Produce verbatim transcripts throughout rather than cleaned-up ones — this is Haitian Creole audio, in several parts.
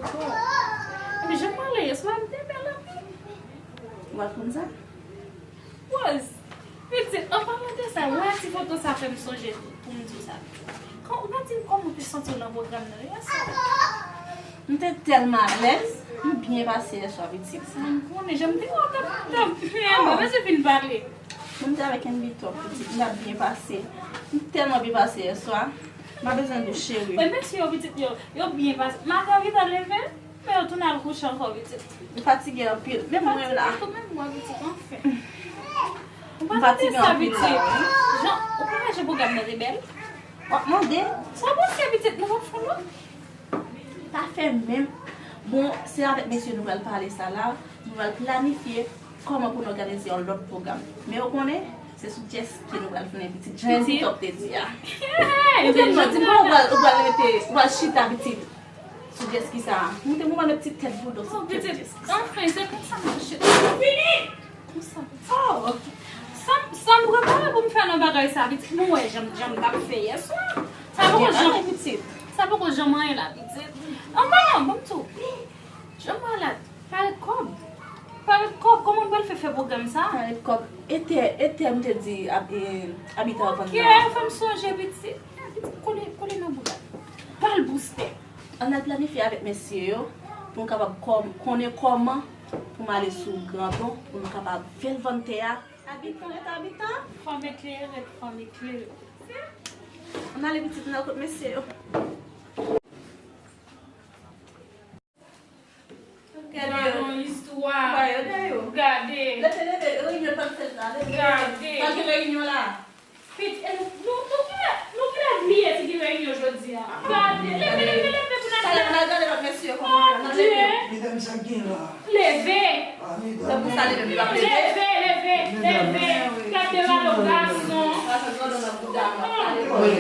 Epi jan m pale yè swa, m te bèl anpil. Ou pa t konn sa? Rose, pitit, an palan de sa, wè ti foto sa fè m sonje pou m di w sa. Kan, ou pa di m kòman w te santi w nan pwogram nan yè swa? M te tèlman alèz, m byen pase yè swa, pitit. Sa m konnen, jan m te wè w t ap, t ap, men, mwen bezwen fin pale. Mwen te avèk yon bitòp, pitit, m t ap byen pase. M tèlman byen pase yè swa. M pa bezwen di w, cheri. Wi, mesye yo, pitit yo, yo byen pase. Madan Vita leve, men yo tounen al kouche ankò, pitit. M fatige anpil. Menm mwen la. Ou fatige tou, menm mwen, pitit, anfen. Ou pa tande sa, pitit. Jan, ou pa wè jan pwogram nan te bèl? W ap mande. Sa w panse, pitit, nou p ap fè lòt? Pa fè menm. Bon, se avèk mesye nou pral pale sa la. Nou pral planifye kòman pou n òganize yon lòt pwogram. Men ou konnen, se sou Jesky nou pral tounen, pitit. Jan Elvitòp te di a. Ou tèlman di m, ou pral, ou pral rete, ou pral chita, pitit, sou Jesky sa. Ou te mouman de ti tèt voudou sou tèt Jesky sa. Anfen, se konsa m mache. Fini! Konsa. Oh! Sa m, sa m prepare pou m fè nan bagay sa, pitit. Nou wè jan, jan m t ap fè yè swa. Sa poko janm, pitit. Sa poko janm anyen la, pitit. Anmwey, non, ban m di w. Jan malad. Parèt kòb. Parèt kòb. Kòman n pral fè fè pwogram sa? Parèt kòb. Etè, etè m te di ab-, e, abitan an vann nan. Kè fè m sonje, pitit. Pitit, kole, kole nan bouda. Pral boustè. Ann al planifye avèk mesye yo pou n kapab kòm-, konnen kòman pou m ale sou Grandon pou nou kapab fè l vann tè a. Abitan ret abitan. Fanm eklere ret fanm eklere. Ann ale pitit, ann al kot mesye yo. Gade yon istwa. Gade. Leve, leve, reyinyon pa fèt la. Leve, leve. Gade. Pa gen reyinyon la. Pit, e nou, nou, nou genlè, nou genlè bliye si gen reyinyon jodi a. Gade, leve, leve, leve pou n al. Talè n al gade lòt mesye yo kòman yo ye. N al leve yo. Medam, sa k gen la? Leve. Ah, medam. Se pou sa li menm li p ap leve. Leve, leve, leve. Gade ralo gason. Wi,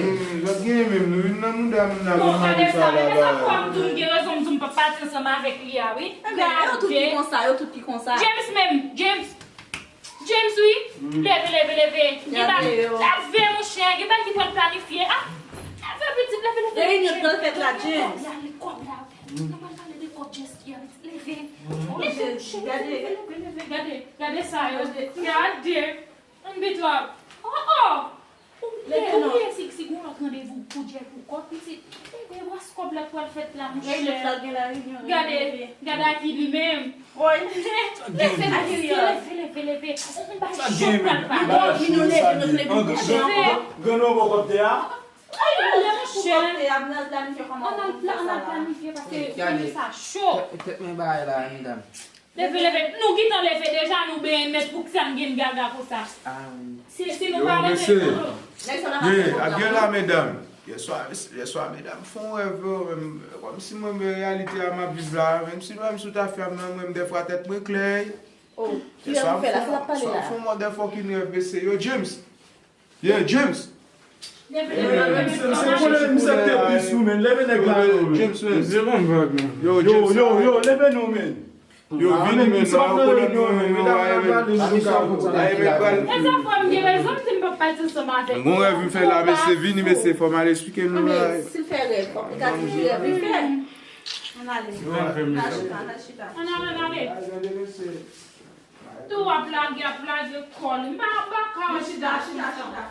zòt genyen menm, nou vin nan mouda moun la. Bon, gade sa, gade sa, fò m di w, m gen rezon, m di w m p ap pati ansanm avèk li a, wi. Gade. Yo tout ki konsa, yo tout ki konsa. James menm, James. James, wi. Leve, leve, leve. Gen bagay. Leve, monchè. Gen bagay ki pral planifye. Ah, leve, pitit, leve, leve. Reyinyon pral fèt la, James. Gade kòb la, gade kòb la. Nou pral pale de kòb Jesky a, pitit. Leve. Leve, monchè. Leve, leve, leve. Gade, gade sa yo. Gade. Ann bitwap. Oh, oh. Ou bliye, ou bliye si, si gen yon lòt randevou pou Jack ou kòb, pitit. Leve, bras kòb la pral fèt la, monchè. Gade, gade Aki li menm. Leve, leve, leve, leve. On bagay cho pral pase. Leve. Grann ou bò kòb tè a. Ann al pla-, ann al planifye paske peyi sa cho. Tèt mwen bay la, medam. Leve, leve. Nou gentan leve deja, nou benyen nèt, poukisa n gen gaga konsa? Si, si nou pa leve, mesye, ap gen la, medam. Yèswa, yèswa, medam, fè yon rèv, yo, menm, kòmsi mwen, men reyalite a m ap viv la, menm si, menm si w ta fè m nan, mwen, dèfwa, tèt mwen klè. Yèswa, m fè yon, fè yon motherfucking rèv, mesye. Yo, James. Yeah, James. Leve, leve, leve. Misye, misye konnen misye te pis ou, men. Leve nèg la, yo, men. James, men. Se yon vag, men. Yo, yo, James, yo, yo, leve nou, men. Yo, vini, men, sa pa nan reyinyon, men. Medam, nan pale, nou ka konsa. E sa fè m gen rezon, m di m p ap pati ansanm avèk ou. Bon rèv m fè la, mesye, vini, mesye, fò m al esplike nou la. Si l fè rèv, fò l ka di ki rèv li fè. Ann ale. Ann ale, ann ale. Tou ap lage, ap lage kò li. M pa, m pa ka. Chita, chita, chita.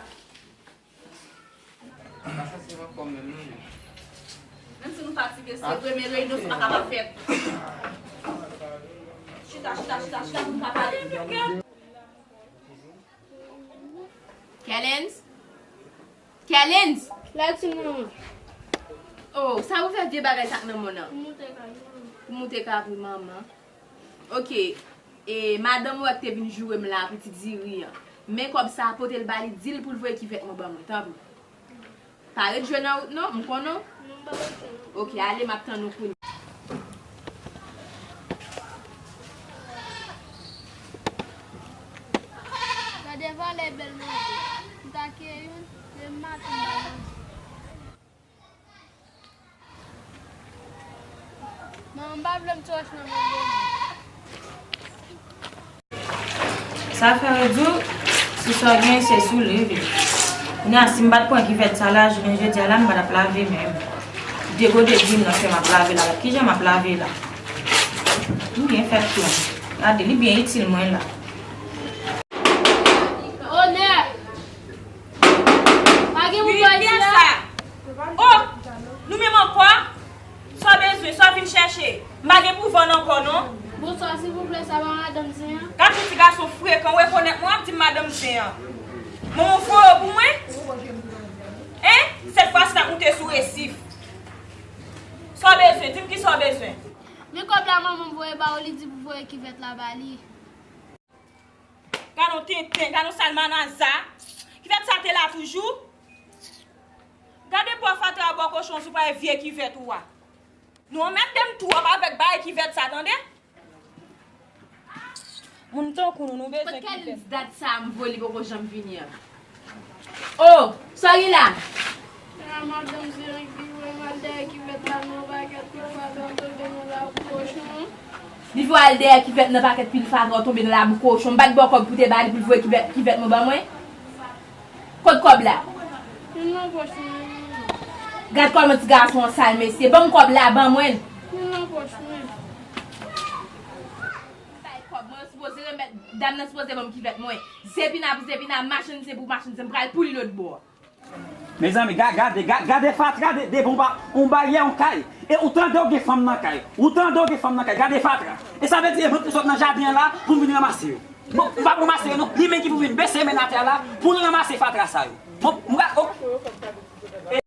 Menm si nou fatige, se vre, men reyinyon sa pa kapab fèt. Chita, chita, chita, chita pou nou ka pale. Kèlens? Kèlens! La ti manman. Oh, sa ou fè vye bagay sa k nan men w nan? Pou moute kay manman. Pou moute kay manman. Ok. E madanm ou wè k te vin joure m la pou ti diri an. Men kòb sa, pote l ba li, di l pou l voye kivèt mwen ban mwen, tanpri. Pa ret jwe nan wout non, m konnen w. Non, m pa ret jwe nan wout. Ok, ale, m ap tann ou kounye a. Gade valè bèl manje. M ta kenbe youn, demen maten m ba manje. Manman m pa vle m ti wòch nan men m. Sa fè yo di w, si sa w gen, se sou leve. Kounye a, si m pa t pran kivèt sa la, jounen jodi a la, m pa t ap lave men m. Degode gri m nan fè m ap lave la. Gad kijan m ap lave la. M byen fèt tou. Gade, li byen itil mwen la. Onè! Pa gen moun bò isi la? Oh! Nou menm ankò? Sa w bezwen? Sa w vin chèche? M pa gen pou vann ankò non. Bonswa, silvouplè, sa pa madanm Zen an? Gad yon ti gason frekan, w rekonèt mwen, w ap di m madanm Zen an. Manman w voye w pou mwen? Hein? Sèt fwa si n ap moute sou resif. Sa w bezwen? Di m kisa w bezwen. Men kòb la manman m voye ba ou, li di pou voye kivèt la ba li. Gad yon tenten, gad yon salmanaza. Kivèt sa te la toujou. Gade bò fatra bò kochon sou pa e vye kivèt ou a. Nou anmède m twòp avèk bagay kivèt sa, tande? Moun tankou nou, nou bezwen kivèt. Kot Kèlins dat sa a m voye li poko janm vini an? Oh, sa w gen la? Se madanm Zen an ki voye m al dèyè kivèt la nan pakèt pil fatra, m tonbe nan labou kochon. Li voye w al dèyè kivèt nan pakèt pil fatra, w tonbe nan labou kochon. M pa t ba w kòb pou te ba li pou l voye kivèt, kivèt mwen ban mwen? Kot kòb la? Li nan pòch mwen. Gad kòman ti gason an sal, mesye. Ban m kòb la, ban mwen l. Li nan pòch mwen. Bay kòb, mwen sipoze remèt, dam nan sipoze ban m kivèt mwen. Zepina pou zepina, machann zen pou machann zen, m pral pou li lòt bò. Mezanmi, ga-, gade, ga-, gade fatra de, de bon ba, yon baryè, yon kay. E ou tande w gen fanm nan kay. Ou tande w gen fanm nan kay. Gade fatra. E sa vle di, e mwen pou sot nan jaden an la, pou m vin ranmase yo. Bon, m p ap ranmase yo non. Li menm ki pou vin bese men atè a la, pou l ranmase fatra sa yo. Bon, m pral, oh.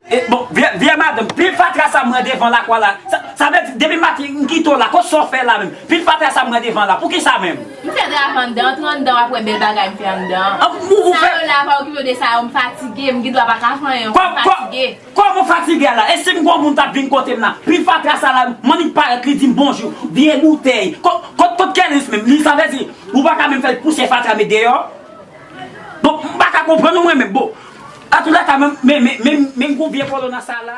E, bon, vye, vye madanm, pil fatra sa m wè devan lakwa la. Sa, sa vle di, depi maten, m kite w la, kot sa w fè la menm? Pil fatra sa m wè devan la, poukisa menm? M fè travay anndan, antre anndan, w ap wè bèl bagay m fè anndan. An, ou, ou fè. Sa yo la, pa okipe w de sa yo, m fatige, m gen dwa pa ka fè anyen, m fatige. Kòman w fatige a la? E si m gon moun t ap vin kote m la? Pil fatra sa la, m annik parèt, li di m bonjou, vye boutèy. Kot, kot, kot Kèlins menm? Li sa vle di, ou pa ka menm fè l pouse fatra met deyò? Bon, m pa ka konprann ou mwen menm, bon. Antoulèka, men, men, men, men, men gon vye kolona sa la.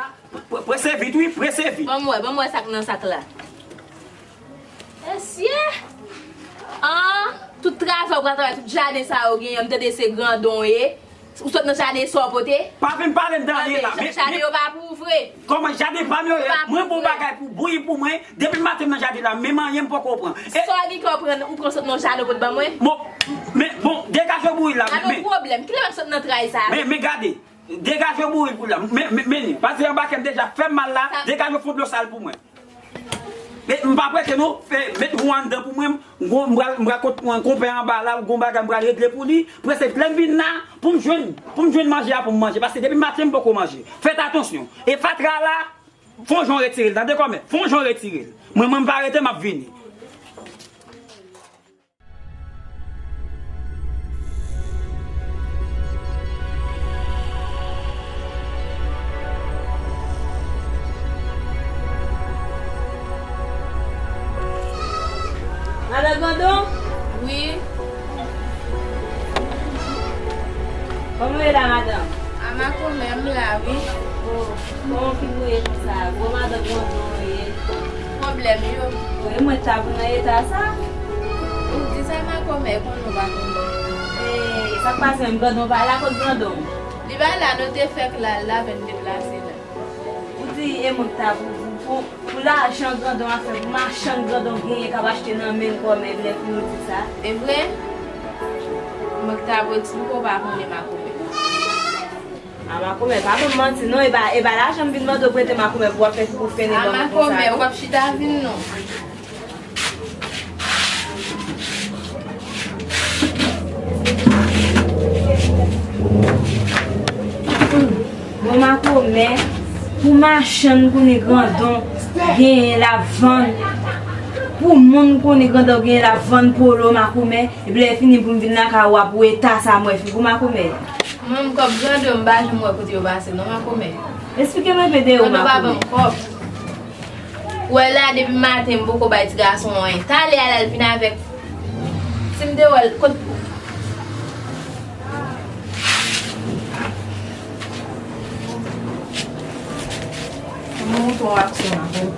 Pre-, prese vit, wi, prese vit. Ban m wè, ban m wè sa k nan sak la. Mesye! An, tout travay ou pral travay, tout jaden sa yo genyen, m tande se grandon w ye. Ou sot nan jaden, sa w pote? Pa vin pale m de anyen la. Jaden yo pa pou ou vre. Kòman jaden pa m yo ye? Mwen bon bagay pou bouyi pou mwen. Depi maten m nan jaden la, menm anyen m poko pran. E sa w gen kè w pran, ou pran sot nan jaden w pot ban mwen? Bon, men, bon, degaje w bouyi la. Gade yon pwoblèm. Kilè w ap sot nan tray sa a? Men, men gade. Degaje w bouyi pou la. Men, men, men li. Pase anba kè m deja fè m mal la. Degaje w fon dlo sal pou mwen. Men, m p ap rete non. Fè, met wou anndan pou mwen. M gon, m pral, m pral kot mwen, konpè anba la, gon bagay m pral regle pou li. Prese, lè m vin la, pou m jwenn, pou m jwenn manje a pou m manje. Pase depi maten m poko manje. Fèt atansyon. E fatra la, fon jan w retire l, tande kòmè? Fon jan w retire l. Mwen, mwen, m pa rete, m ap vini. Madan Grandon? Wi. Kòman w ye la, madanm? A makomè, m la, wi. Oh, kòman w fin bouye konsa? Gwo madanm Grandon w ye. Pwoblèm yo. Wi, mwen t ap nan eta sa. Ou di sa, makomè, konnen w pa konnen. E, sa k pase menm, Grandon pa la? Kot Grandon? Li pa la, nou te fèk la, l la fè n deplase la. Ou di e mwen k ta pou, pou, pou, pou lajan Grandon ap fè, pou machann Grandon genyen k ap achte nan men l kòmè, epi lè fini ou di sa. E vre? Mwen k ta pou di m ke w pa konnen makomè. A makomè, pa ban m manti non, e pa, e pa lajan m vin mande w prete makomè pou w ap fè, pou w fennen ban mwen konsa non. A makomè, ou p ap chita vin non. Bon, makomè, pou machann konnen Grandon genyen l ap vann, pou moun konnen Grandon genyen l ap vann polo, makomè, epi lè fini pou m vin lakay ou ap wè eta sa m wè figi w, makomè. Mwen menm kòb Grandon m pa janm wè kote yo pase non, makomè. Esplike m enpe de yo, makomè. Grandon pa ban m kòb. Ou wè la, depi maten, m poko bay ti gason an anyen. Talè a, l al vin avèk. Si m te wè l, kot. M montre w aksyon an pou.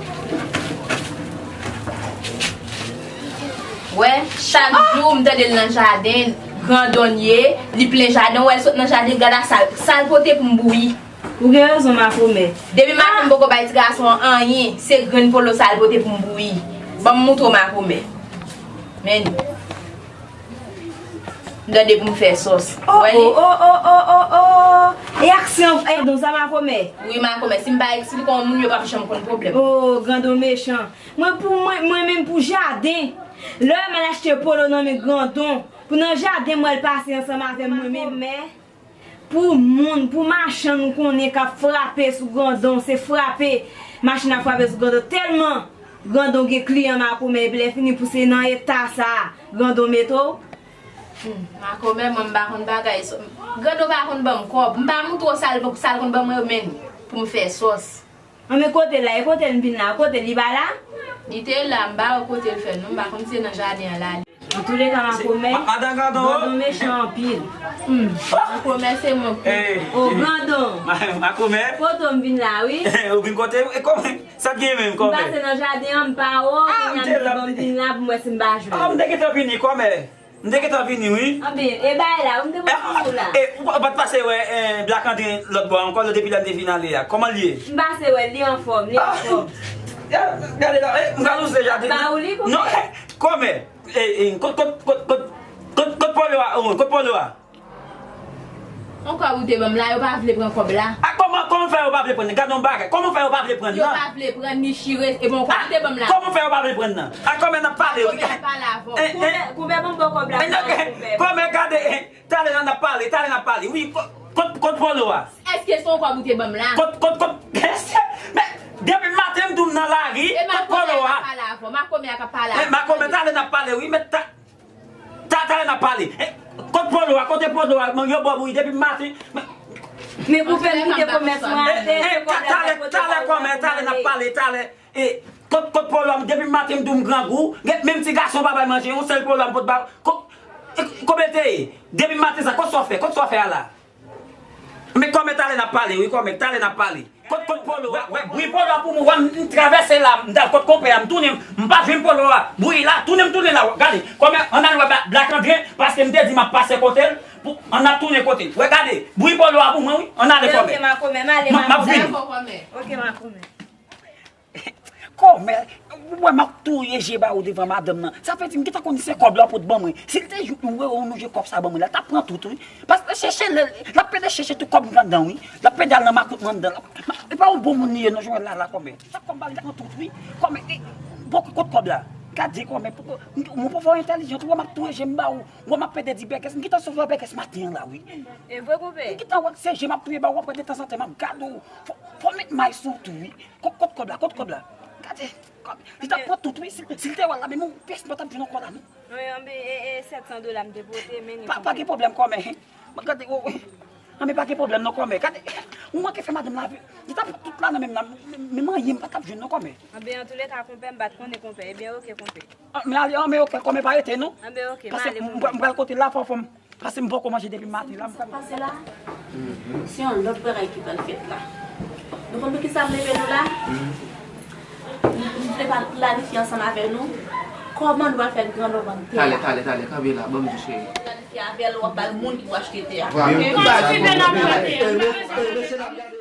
Wè, chak jou, m tande l nan jaden, Grandon ye, li plen jaden, wè, l sot nan jaden, gad a sa l, sa l pote pou m bouyi. Ou gen rezon, makomè. Depi maten m poko bay ti gason an anyen, se grenn polo sa l pote pou m bouyi. Ban m moutre w, makomè. Men li. M tande pou m fè sòs. Wè li? Oh, oh, oh, oh, oh, oh. E aksyon, e don sa, makomè. Wi, makomè. Si m pa eksplike yon moun, yo p ap janm konn pwoblèm. Oh, grandon mechan. Mwen pou mwen, mwen menm pou jaden. Lè m al achte polo nan men grandon, pou nan jaden mwen l pase ansanm avè mwen menm, men pou moun, pou machann ou konnen k ap frape sou grandon, se frape machin ap frape sou grandon. Tèlman grandon gen kliyan, makomè, epi lè fini pou se nan eta sa a, grandon mete w. Hmm, makomè, mwen m pa konn bagay. Grandon pa konn ban m kòb. M pa moutre w sa l, sa l konn ban mwen yo, men pou m fè sòs. Anben kote l la, e kote l m vin la, kote l, li pa la? Li te la, m pa wè kote l fè non, m pa konn si se nan jaden an l ale. Antouleka, makomè, madan grandon, grandon mechan anpil. Hmm. Makomè se mwen. Hey. Oh, grandon. Makomè. Kote w m vin la, wi. Ou vin kote, e kòmè, sa t gen menm, kòmè? M pase nan jaden an, m pa wè w, kounye a m di bon m vin la pou m wè si m pa jwenn. Ah, m te gentan vini, kòmè. M te gentan vini, wi. Anben, e bay la, ou m te pran pou ou la. E, ou pa, ou pa t pase wè, eh, Black André lòt bò ankò, depi lè m te fin ale a. Kòman l ye? M pase wè l, li anfòm, li anfòm. Gade la, eh, m ka louse jaden. Ba ou li, kòmè. Non, eh, kòmè. Eh, eh, kot, kot, kot, kot, kot, kot polo a, oh, kot polo a? Yon kòb ou te ban m la, yo pa vle pran kòb la. A, kòman, kòman fè yo pa vle pran nan? Gade yon bagay. Kòman fè yo pa vle pran nan? Yo pa vle pran ni chire, e bon, kòb ou te ban m la. Kòman fè yo pa vle pran nan? A, kòmè n ap pale, wi. Kòmè pale avè w. Kouvè, kouvè ban m bò kòb la. Kòmè, gade, eh, talè n ap pale, talè n ap pale. Wi, kot, kot, kot polo a? Èske se yon kòb ou te ban m la? Kot, kot, kot, men, depi maten m tou m nan lari, kot polo a? Makomè a k ap pale avè w. Makomè, talè n ap pale, wi, men ta, Ta, talè n ap pale. Eh, kot polo a? Kote polo a? Mwen, yo bò bouyi depi maten. Men, men pou fè m kite kòmès mwen atè, eh, eh, se kòb la talè, talè kòmè, talè n ap pale, talè. Eh, kot, kot polo a? Depi maten m di w m grangou. Gen, menm ti gason pa bay manje, yon sèl polo a m pot ba. Ko, eh, kòmè te ye? Depi maten sa, kot sa w fè? Kot sa w fè a la? Men kòmè talè n ap pale, wi, kòmè talè n ap pale. Kot, kot polo a? Wè, wè, bri polo a pou mwen, wè, m, m travèse la, m t al kot konpè a, m tounen, m pa jwenn polo a. Bri la, tounen, m tounen la, gade. Kòmè, ann al wè Ba-, Black André, paske m te di m ap pase kote l, pou, ann ap tounen kote l. Wè, gade, bri polo a pou mwen, wi, ann ale kòmè. Ok, makomè, m ale, m ap vini. Dakò, kòmè. Ok, makomè. Kòmè, ou wè m ap touye je ba ou devan madanm nan. Sa vle di m gentan konn se kòb la w pot ban mwen. Si l te jwenn ou, wè ou nou jwenn kòb sa ban mwen la, l t ap pran tout, wi. Paske l chèche, l, l ap pede chèche tout kòb m t anndan, wi. L ap pede al nan makout mwen anndan. L ap, ma, e pa yon bon moun li ye, non, Joel la, la, kòmè. Sa kòb ba li pran tout, wi. Kòmè, e, bon, kot kòb la? Gade, kòmè, poko, mwen poko entèlijan, ou wè m ap touye je m ba ou. Ou wè m ap pede di bègès, m gentan sove bègès maten an la, wi. E vre, konpè? M gentan wè se je m ap touye ba ou, apre detanzantan m ap gade w. Fò, fò w met may sou w tou, wi. Kot, kot kòb la, kot kòb la? Gade, kòb, li t ap pran tout, wi. Si, si l te wè l la, menm yon pyès mwen pa t ap jwenn ankò la, non. Wi, anben, e, e, sèt san dola m te pote, men li. Pa, pa gen pwoblèm, kòmè. Mwen gade, o, o. Anben, pa gen pwoblèm, non, kòmè. Gade, ou manke fè madanm la, li t ap pran tout la nan men m la, menm anyen m pa t ap jwenn, non, kòmè. Anben, antouleka, konpè, m pa t konnen, konpè. Ebyen, oke, konpè. Ah, men ale, ah, men oke, kòmè pa rete, non. Anben, oke, m ale, konpè. Paske m, m, m pral kote l la, fò, fò m. Paske m poko manje depi maten la, m pral. Sa k pase la? Se yon lòt bagay ki pral fèt la. Nou konn poukisa m leve nou la? M, m vle pa planifye ansanm avè nou kòman nou pral fè grandon vann tè a. Talè, talè, talè, kanpe la, ban m di cheri. Planifye avè l, w ap ba l moun ki pou achte tè a. Vwa. Oke? Mwen, mwen, mwen, mwen, mwen, mwen, mwen, mwen,